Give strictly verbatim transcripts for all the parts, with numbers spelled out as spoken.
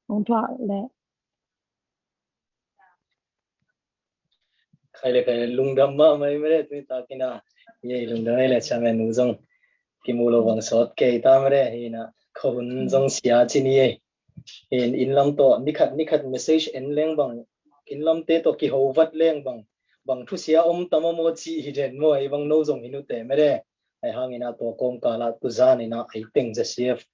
hong thuah le. Khai le khai le, lungdam mahmah ei mede, tuni takin a. Ei lungdam ei le, chairman nu zong kimu lo bang sawt kei ta mede, hi na, ka hun zong sia ci ni ei. Hin inn lam tawh nikhat nikhat message en leng bang, inn lamte tawh kiho vat leng bang, bang thusia om tam a maw cih hi den maw, ei bang no zong hi nute mede. Ai hangin a tua kawmkal ah tuzan in a ei teng J C F,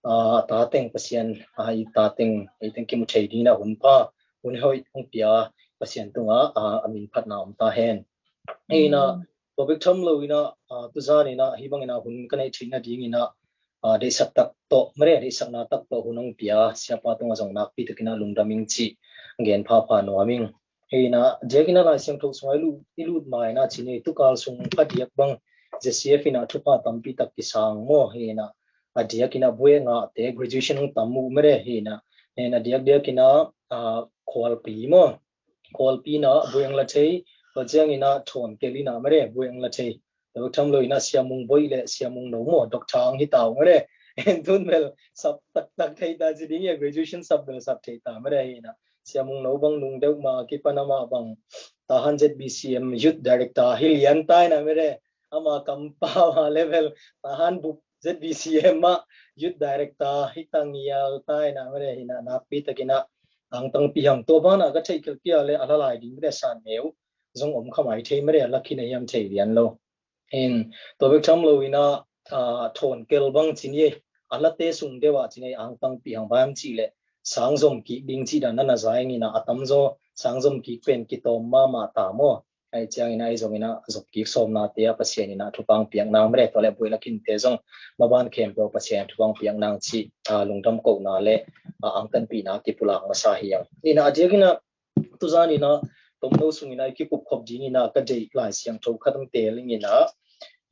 ah, ta teng Pasian, ah, i ta teng, ei teng kimu thei dingin a hun pha, hun hoih hong pia Pasian tungah, ah, a min phatna om ta hen. Hi na, tua bek tham lo in a, ah, tuzan in a hi bangin a hun ka neih theihna dingin a, ah, deihsak tak tawh, mede, deihsakna tak tawh hun hong pia siapa tungah zong nakpi takin a lungdam ing cih gen phapha nuam ing. Hi na, diakin a Lai Siangtho sungah i lut, i lut ma in a ci ni, tukal sung a diak bang J C F in a thupha tampi tak kisang maw, hi na, a diakin a buai ngahte graduation hong tam uh mede, hi na, hi na, diak diakin a, ah, Khualpi maw, Khualpi in a buai hong la thei, tua ciangin a Thawnkel in a mede, buai hong la thei. Tua bek tham lo in a Sia Mung Bawi le Sia Mung No maw, doctor hong hi ta uh mede. En tun bel sap taktak thei ta ci ding hi a, graduation sap bel sap thei ta mede, hi na. Sia Mung No bang nung deuh ma kipan amah bang Tahan Z B C M Youth Director hi lian ta in a mede. Ama kampau a level Tahan bup Z B C M ah Youth Director hi ta ngial ta in a mede, hi na, nakpi takin a angtangpi hang, tua banah ka theih khelh kei a le a la lai ding mede, san neu zong om kha mai thei mede, a la khin a hiam thei lian lo. Hin tua bek tham lo in a, ah, Thawnkel bang ci ni ei, a late sung deuh ah ci ni ei, angtangpi hang, bang hiam cih leh sang zom kik ding cih dan na na za ing in a, a tamzaw sang zom kik pen kitawm mahmah ta maw. Ai ciangin a ei zong in a zop kik sawmnate ah Pasian in a thupha hong piak nang mede, tua le buai la khinte zong maban khempeuh Pasian in thupha hong piak nang cih, ah, lungdam kohna le, ah, angtanpihna kipulak masa hi ang. Hi na, a diakin a tuzan in a tomno sung in a i kikup khop dingin a ka deih Lai Siangtho khat hong teel ing in a.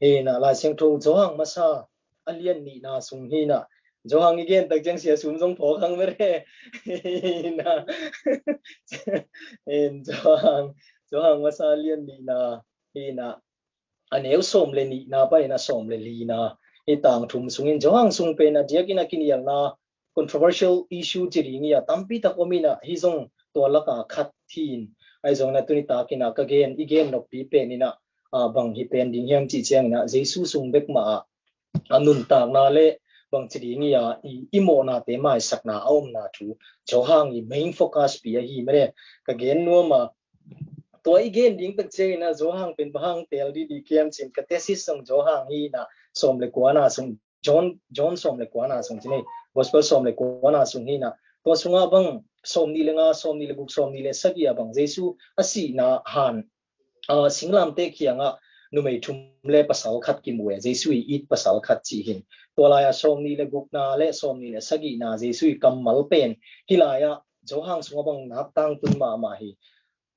Hi na, Lai Siangtho Johan masa a lian nihna sung hi na. Johan i gen tak ciang Sia Sum zong phawk hang mede. Hi na. Hin Johan, Johan masa a lian nihna hi na, a neu sawm le nihna panin a sawm le lina, hi tang thum sungin Johan sung pen a diakin a kinialna controversial issue ci ding hi a, tampi tak om in a, hi zong tua laka khat hi in, ai zong in a tuni takin a ka gen, i gen noppi pen in a, ah, bang hi pen ding hiam cih ciangin a, Jesu sung bek mah ah a nuntakna le bang ci ding hi a, i, i mawhnate maisakna a omna thu Johan i main focus pi ahi mede. Ka gen nuam a, tua i gen ding tak ciangin a Johan pen bang hang teel didi kiam cin, ka thesis zong Johan hi na, sawm le kuana sung, John, John sawm le kuana sung ci ni ei, Gospel sawm le kuana sung hi na. Tua sungah bang sawm nih le nga, sawm nih le guk, sawm nih le sagih ah bang Jesu a sihna han, ah, singlamteh kiangah numei thum le pasal khat kimu e, Jesu i it pasal khat cih hi in. Tua lai-ah sawm nih le gukna le sawm nih le sagihna Jesu i kammal pen hi lai-ah Johan sungah bang nak tangtun mahmah hi.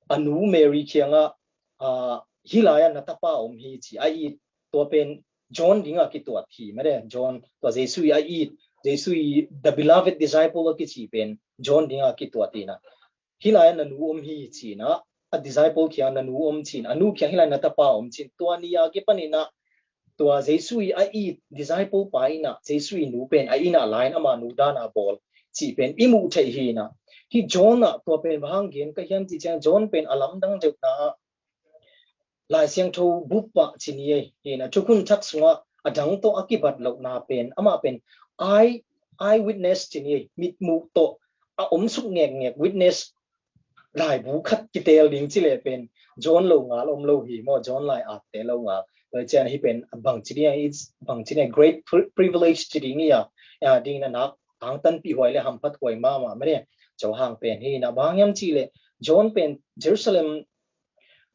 A nu Mary kiangah, ah, hi lai-ah na tapa om hi ci a it, tua pen John dingah kituat hi mede. John, tua Jesu i a it, Jesu i the beloved disciple a kici pen John dingah kituat hi na. Hi lai-ah na nu om hi ci in a, a disciple kiang na nu om ci in, a nu kiang hi lai na tapa om ci in, tua ni a kipan in a tua Jesu i a it disciple pa in a Jesu i nu pen a inn ah la in ama nu dan a bawl cih pen i muh theih hi na. Hi John ah tua pen bang hang gen ka hiam cih ciang, John pen a lamdang deuhna ah Lai Siangtho bup ah ci ni ei, hi na, Thukhun Thak sungah a dang tawh a kibat lohna pen, amah pen eye, eye witness ci ni ei, mitmuh tawh a om suk ngekngek witness laibu khat kiteel ding ci leh pen John lo ngal om lo hi maw, John lai atte lo ngal. Tua ciang hi pen bang ci ni ei, it's bang ci ni ei, great pri-, privilege ci ding hi a, a ding na nak angtanpih huai le hamphat huai mahmah mede. Johan pen hi na, bang hiam cih leh John pen Jerusalem,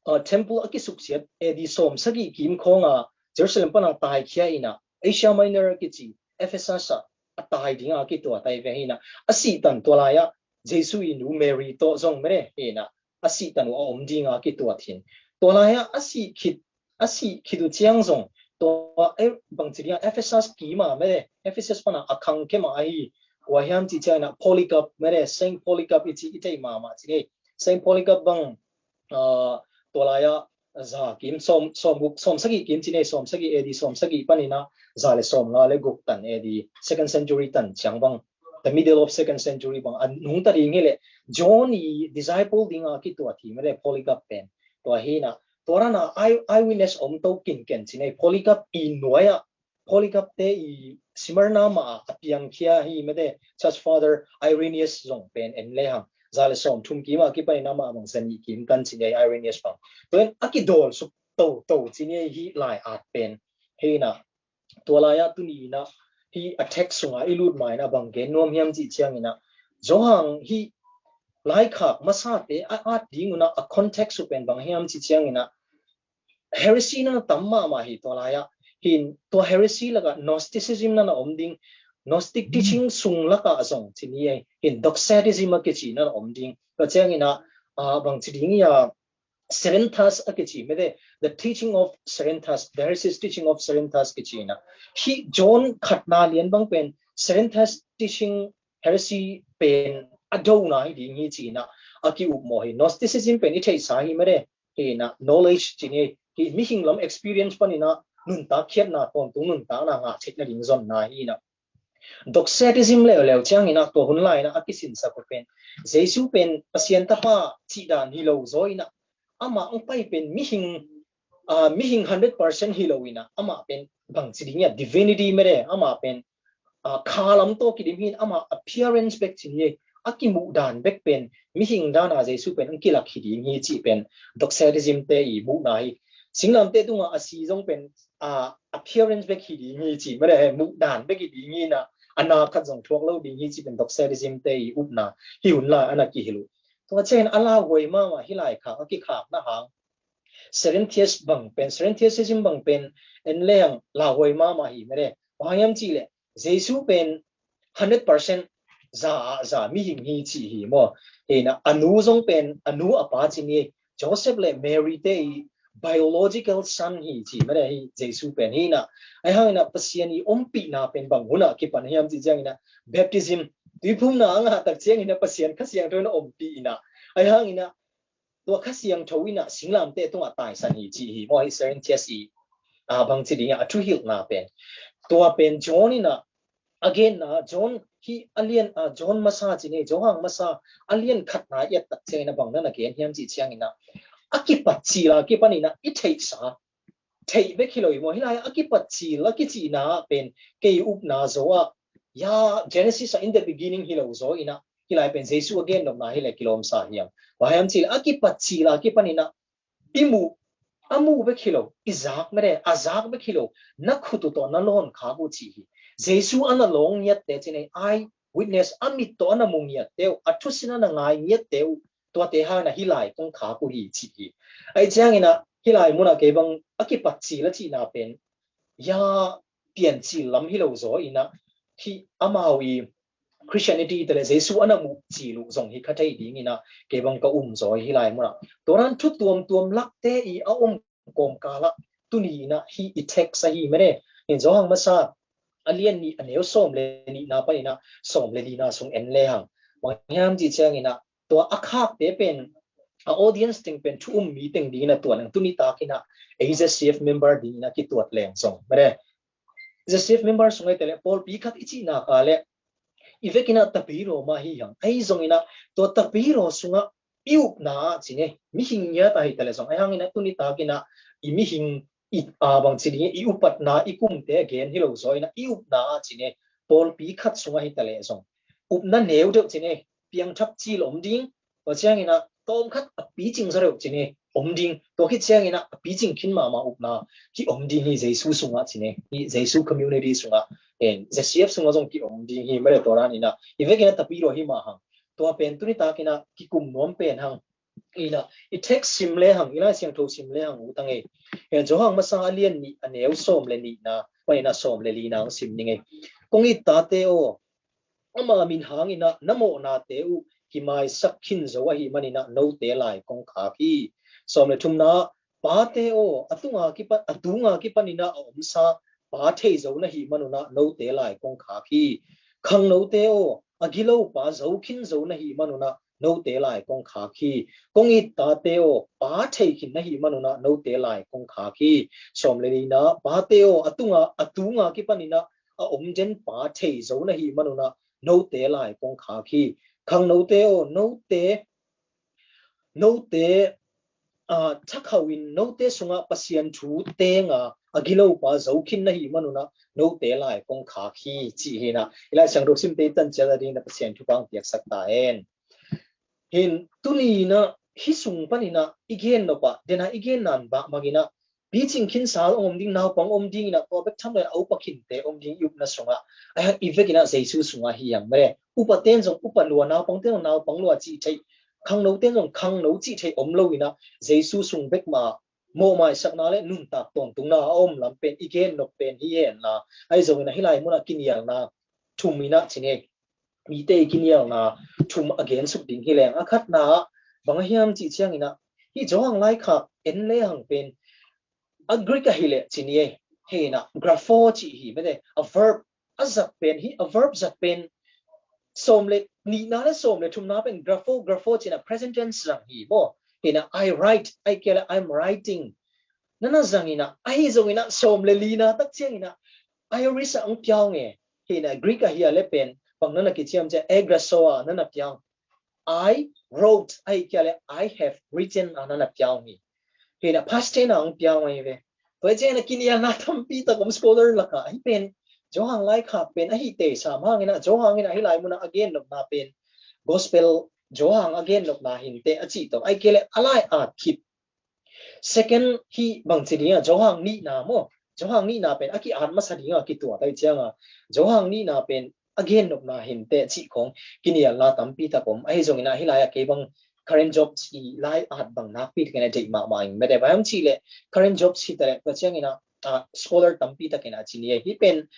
uh, temple a kisuksiat A D sawm sagih kim khawng a Jerusalem pan a taikhia in a, Asia Minor a kici Ephesus ah a tai ding a kituat ahi ve hi na. A sihtan tua lai-ah Jesu i nu Mary tawh zong mede hi na, a sihtan uh a om ding a kituat hi in. Tua lai-ah a sih khit, a sih khit uh ciang zong tua, eh, bang ci ding a, Ephesus kim ah mede, Ephesus pan a a khang khe mah ahi. Kua hiam cih ciang in a, Polycarp mede, Saint Polycarp i ci, i thei mahmah ci ni ei. Saint Polycarp bang, ah, tua lai-ah za kim, sawm, sawm guk, sawm sagih kim ci ni ei, sawm sagih A D, sawm sagih pan in a za le sawm nga le guk tan A D, second century tan ciang bang the middle of second century bang a nungta ding hi leh, John i disciple ding a kituat hi mede Polycarp pen. Tua hi na, tua rana eye, eyewitness om to kinken ci nei, Polycarp i nuai a, Polycarp te i Smyrna mah a piangkhia hi mede Church Father Irenaeus zong pen en le hang. Za le sawm thum kim a kipanin amah bang za nih kim kan ci nei Irenaeus bang. Tua in a kidawl suk to to ci nei hi lai at pen. Hi na, tua lai a tuni ina hi a text sunga i lut ma ina bang gen nuam hiam ci ciang ina, Johan hi laikhak masate a at ding una a context uh pen bang hiam ci ciang ina, heresy na tam mahmah hi tua lai a. Hin tua heresy laka Gnosticism na na om ding, Gnostic teaching sung laka zong ci ni ei. Hin Docetism a kici na na om ding. Tua ciang ina, ah, bang ci ding ia, Cerinthus a kici mede, the teaching of Cerinthus, the heresy's teaching of Cerinthus kici na. Hi John khatna lian bang pen Cerinthus teaching heresy pen a dona hi ding hi ci na a ki-up maw hi. Gnosticism pen i theihsa hi mede, hi na knowledge ci ni, hi mihing lam experience panina nuntak khiatna tawntung nuntakna ngah theihna ding zonna hi na. Docetism leuleu ciang ina tua hun lai ina a kisinsak uh pen Jesu pen Pasian tapa cih dan hi lo zaw ina, amah ang pai pen mihing, ah, mihing hundred percent hi lo ina, amah pen bang ci ding ia divinity mede, amah pen, ah, kha lam tawh kidim hi ina, amah appearance bek ci ni, a kimuh dan bek pen mihing dana Jesu pen ang kilak hi ding hi cih pen Docetism te i muhna hi. Singlamteh tunga a si zong pen, ah, appearance bek hi ding hi ci mede, muh dan bek hi ding hi na, a na khat zong thuak lo ding hi cih pen Docetism te i upna hi hun lai ana kihilh uh. Tua ciang a lauhuai mahmah hi laikhak a kikhakna hang Cerinthus bang pen, Cerinthusism bang pen en le hang lauhuai mahmah hi mede. Bang hiam ci le Jesu pen hundred percent za a za mihing hi ci hi maw. Hi na a nu zong pen a nu a pa ci ni, Joseph le Mary te i biological son hi ci mede hi Jesu pen hi na. Ai hang ina Pasian i ompihna pen bang huna kipan hiam ci ciang ina baptism, tuiphumna a ngah tak ciang ina Pasian Kha Siangtho na ompih ina. Ai hang ina tua Kha Siangtho ina singlamteh tunga taisan hi ci hi maw hi Cerinthus i, ah, bang ci ding a thuhilhna pen. Tua pen John ina a genna, John hi a lian, ah, John masa ci nei, Johan masa a lian khatna i et tak ciang ina bang na na gen hiam ci ciang ina a kipat cil a kipan ina i theihsa, theih bek hi lo i maw, hi lai a kipat cil a kicihna pen kei upna zaw a, ia Genesis a in the beginning hi lo zaw ina, hi lai pen Jesu a gen nopna hi le kilawmsa hiam. Bang hiam ci le a kipat cil a kipan ina i muh, a muh bek hi lo, i zak mede, a zak bek hi lo, na khut uh tawh na lawn khak uh ci hi. Jesu a na lawng ngiatte ci nei, eye witness, a mit tawh a na mu ngiatte uh, a thusin a na ngai ngiatte uh, tuate hang ina hi lai kong khak uh hi ci hi. Ai ciang ina hi lai muna kei bang a kipat cil a cihna pen ia piancil lam hi lo zaw ina hi amau i Christianity te le Jesu a na muh cil uh zong hi kha thei ding ina kei bang ka um zaw hi lai muna. Tua ran thu tuamtuam lakte i a om kawmkal ah tuni ina hi i text a hi mede. Hin Johan masa a lian nih a neu sawm le nihna pan ina sawm le lina sung en le hang. Bang hiam ci ciang ina tua a khakte pen a audience teng pen thu um mi teng ding ina tua nang tuni tak ina ei Z C F member ding ina kituat leng zong mede. Z C F member sung ai te le pawlpi khat i cihna ka le i vek ina tapiraw mah hi hang. Ai zong ina tua tapiraw sunga i upna ah ci nei, mihing ngiat a hi ta le zong, ai hang ina tuni tak ina i mihing i, a, bang ci ding i upatna i kumte a gen hi lo zaw ina i upna ah ci nei, pawlpi khat sunga hi ta le zong upna neu deuh ci nei, piangthak cil om ding, tua ciang ina tawm khat a picing zaw deuh ci nei om ding, tua khit ciang ina a picing khin mahmah upna ki om ding hi Jesu sungah ci nei, hi Jesu community sungah, eh, Z C F sungah zong ki om ding hi mede. Tua ran ina i vek ina tapiraw hi mah hang. Tua pen tuni tak ina kikum nuam pen hang. Ina i text sim le hang, i Lai Siangtho sim le hang u ta ngei. Eh, Johan masa a lian nih a neu sawm le nihna pan ina sawm le lina hong sim ni ngei. Kong it tate aw, ama min hang ina na mawhnate uh kimaisak khin zo ahih man ina note lai kong khak hi. Sawm le thumna, pate aw, a tunga kipan, a tunga kipan ina a omsa pa thei zo na hih man una note lai kong khak hi. Khangnote aw, a gilo pa zo khin zo na hih man una note lai kong khak hi. Kong it tate aw, pa thei khin na hih man una note lai kong khak hi. Sawm le lina, pate aw, a tunga, a tunga kipan ina a om den pa thei zo na hih man una note lai kong khak hi. Khangnote aw, note note, ah, thakhauh in note sungah Pasian thu tenga a gilopa zokhin na hih manunah note lai kong khak hi, cih hinah. I Lai Siangtho simte i tan ciat a dingin a Pasian thupha piaksak ta hen. Hin tuni inah hih sung paninah i gen nopah, denah i gen nan bahmaginah picing khinsa hong om ding, naupang om dinginah tua bek tham loin a upa khinte om ding i upna sungah. Ahi hang i vekinah Jesu sungah hi hang mare. Upa ten zong upa lua, naupang ten zong naupang lua cih theih, khangno ten zong khangno cih theih om loinah Jesu sung bek mah mawhmaisakna le nuntak tawntungna a om lam pen i gen nop pen hi henla. Ahi zonginah hih lai munah kinialna thum inah ci ni. Mite i kinialna thum a gensuk ding hi leng. A khatna ah bang a hiam cih cianginah hih Johan laikhak en le hang pen a Greek ahileh ci ni ei. Hinah grapho cih hi mete, a verb a zat pen hi, a verb zat pen sawm le nihna le sawm le thumna pen grapho, grapho cinah present tense zang hi maw. Hinah I write, ahih kei leh I'm writing nana zanginah, ahi zonginah sawm le lina tak cianginah aorist ah ang piau nge. Hinah Greek ahi a le pen bang nana kiciam ciah, egrasoa nana piau. I wrote, ahih kei leh I have written a nana piau hi. Hinah past tense a ang piau ngai ve. Tua cianginah kinialna tampi tak om scholar lakah ahi pen Johan laikhak pen ahi te sam hanginah Johan inah hih lai munah a gen nopna pen gospel Johan a gen nopna hinte a cih tawh, ahih kei leh a lai at khit second hi bangci dingah Johan nihna maw, Johan nihna pen a ki-at masa dingah kituat ahi cianga Johan nihna pen a gen nopna hinte cih khong kinialna tampi tak om. Ahi zonginah hih lai-ah kei bang current jobs i lai at bang nakpi takin a deih mahmah in mete, bang hiam cih leh current jobs hi taleh tua cianginah, ah, scholar tampi takinah ci ni ei. Hih pen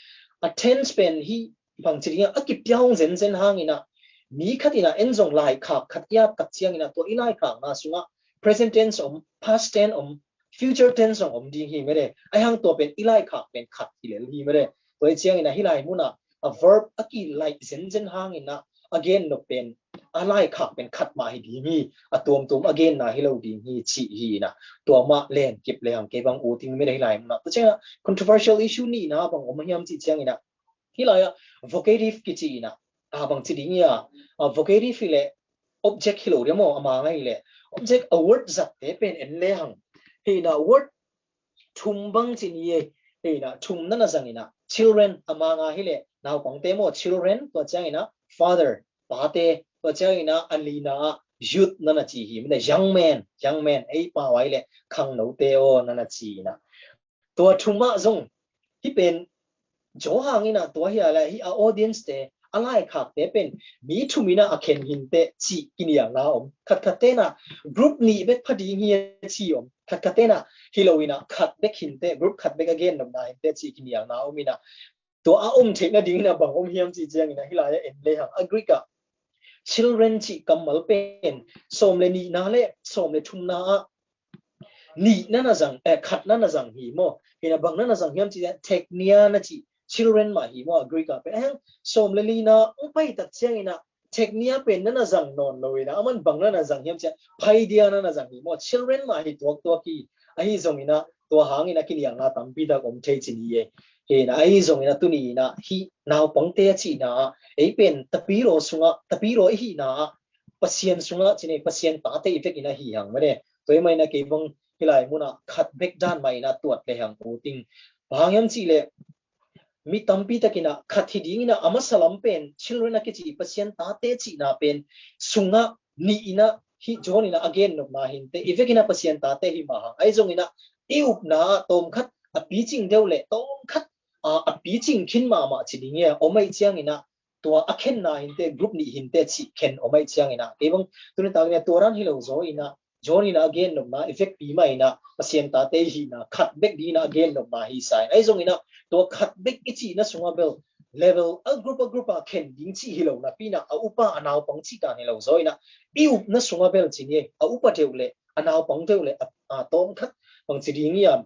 a tense pen hih bangci dingah a kipiau zenzen hanginah mi khatinah en zong laikhak khat i at tak cianginah tua i laikhakna sungah present tense om, past tense om, future tense zong om ding hi mete. Ahi hang tua pen i laikhak pen khat hi lel hi mete. Tua hi cianginah hih lai munah a verb a kilaih zenzen hanginah a gen nop pen a laikhak pen khat mah hi ding hi. A tuamtuam a genna hi lo ding hi cih hi inah tua mah lenkip le hang kei bang ut ing mete hih lai munah. Tua cianginah controversial issue nihna bang om a hiam cih cianginah hih lai-ah vocative kici inah, a bangci ding ia, a vocative hileh object hi lo dia maw, a mang ahileh object, a word zatte pen en le hang. Hinah word thum bang ci ni ei. Hinah thum nana zanginah children, a mang ahileh naupangte maw, children, tua cianginah father, pate, tua cianginah a lina ah youth nana ci hi mete, young man, young man, ei pau ahileh khangnote aw nana ci inah. Tua thumah zong hih pen Johan inah tua hi a le hih a audience te a laikhakte pen mi thum inah a khen hinte cih kinialna om. Khatkhat tenah group nih bek pha ding hi a ci om. Khatkhat tenah hi lo inah khat bek hinte, group khat bek a gen nopna hinte cih kinialna om inah tua a om theihna ding inah bang om hiam cih cianginah hih lai-ah en le hang a Greek ah children cih kammal pen sawm le nihna le sawm le thumna ah nih nana zang, eh, khat nana zang hi maw. Hinah bang nana zang hiam cih teknia na cih children mah hi maw, a Greek ah pen. Ahi hang sawm le lina ang pai tak cianginah teknia pen nana zang nawn lo inah aman bang nana zang hiam cih paidia nana zang hi maw, children mah hi tuaktuak hi. Ahi zonginah tua hanginah kinialna tampi tak om thei ci ni ei. Hinah ahi zonginah tuni inah hih naupangte a cihna ah ei pen tapidaw sungah, tapidaw i hihna ah Pasian sungah ci ni ei, Pasian tate i vekinah hi hang mete. Tua hi mah inah kei bang hih lai munah khat bek dan mah inah tuat le hang ut ing. Bang hang hiam cih leh mi tampi takinah khat hi dinginah a masa lam pen children a kici Pasian tate cihna pen sungah nih inah hih John inah a gen nopna hinte i vekinah Pasian tate hi mah hang. Ahi zonginah i upna ah tawmkhat a picing deuh le tawmkhat, ah, a picing khin mahmah ci ding ia om ahi cianginah tua a khenna hinte, group nih hinte cih khen om ahi cianginah kei bang tuni takinah tua dan hi lo zaw inah John inah a gen nopna i vekpi mah inah Pasian tate i hihna khat bek dinginah a gen nopna hi sa in. Ahi zonginah tua khat bek i cihna sungah bel level a group a group a khen ding cih hi lo napi inah a upa a naupang cih dan hi lo zaw inah i upna sungah bel ci ni ei, a upa deuh le a naupang deuh le a, a tawmkhat bangci ding ia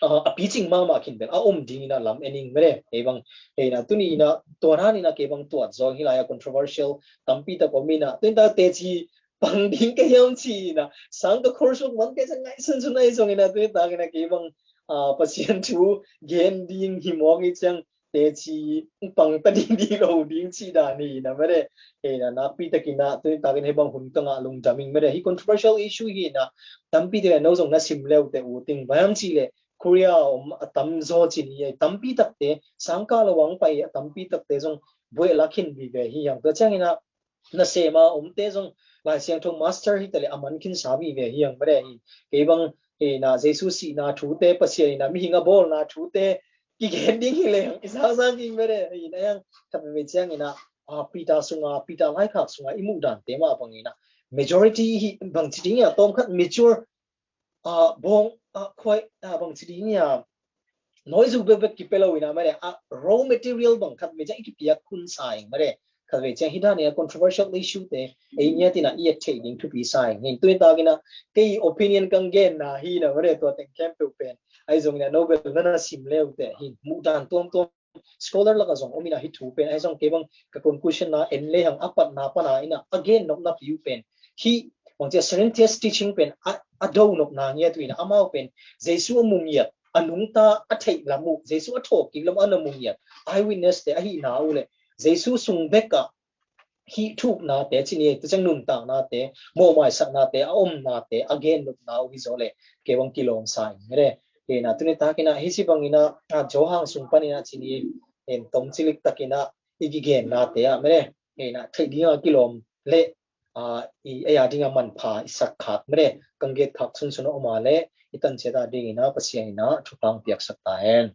a, a picing mahmah khin bel a om dinginah lam en ing mete. Kei bang hinah tuni inah tua dan inah kei bang tuat zaw hih lai-ah controversial tampi tak om inah tuni tak teci pang ding ka hiam ci inah sang ka coursework man kei ciang ngaihsun sun ahi zonginah tuni takinah kei bang, ah, Pasian thu gen ding hi mawk hi ciang teci pang ta ding ding lo ding ci dan hi na mede. Hi na nakpi takin ah tuni takin hih bang hun ka ngah lungdam ing mede. Hih controversial issue hi na tampi takin ah no zong na sim leu te uh ting bang hiam cih leh Korea om a tam zaw ci ni ei, tampi takte sangkah lo ang pai a tampi takte zong buaih la khin vive hi hang. Tua ciangin ah nasem a omte zong Lai Siangtho master hi ta leh a man khinsa vive hi hang mede hi. Kei bang hi na Jesu sihna thute, Pasian hi na mihing a bawlna thute kigen ding hi leng i zakzak ding mede hi na hang. Khat veve ciangin ah Peter sunga, Peter laikhak sunga i muh dante mah bangin ah majority hi bang ci ding a tawm khat mature a bawng a khuai a bang ci ding a noise bekbek kipia lo in ah mede a raw material bang khat vei ciang i kipiak khun sa ing mede. Khat vei ciang hi dan in ah controversial issue te ei ngiat in ah i et theih ding thupi sa ing. Hin tuni takin ah kei opinion kang genna hi na mede, tua teng khempeuh pen ahi zongin ah no bel na na sim leu te hin muh dan tuamtuam scholar lakah zong om in ah hih thu pen ahi zong kei bang ka conclusion na en lehang a patna pana in ah a gen nopna piu pen hih bang ci a Cerinthus teaching pen a, a do nopna ngiat uh in ah amau pen Jesu a mu ngiat, a nungta a theih lam uh, Jesu a thawh kik lam uh a na mu ngiat eyewitness te ahihna uh leh Jesu sung bekah hih thuknate ci ni ei, tua ciang nuntaknate, mawhmaisaknate, a omnate a gen nopna uh hi zaw leh kei bang kilawm sa ing mede. Hi na tuni takin ah hih ci bangin ah Johan sung panin ah ci ni ei, tom cilik takin ah i kigennate ah mede hi na theih ding a kilawm leh i ei a ding a manpha i sak khak mede. Kang get khak sunsun a om a leh i tanciat a dingin ah Pasian in ah thupha piaksak ta hen.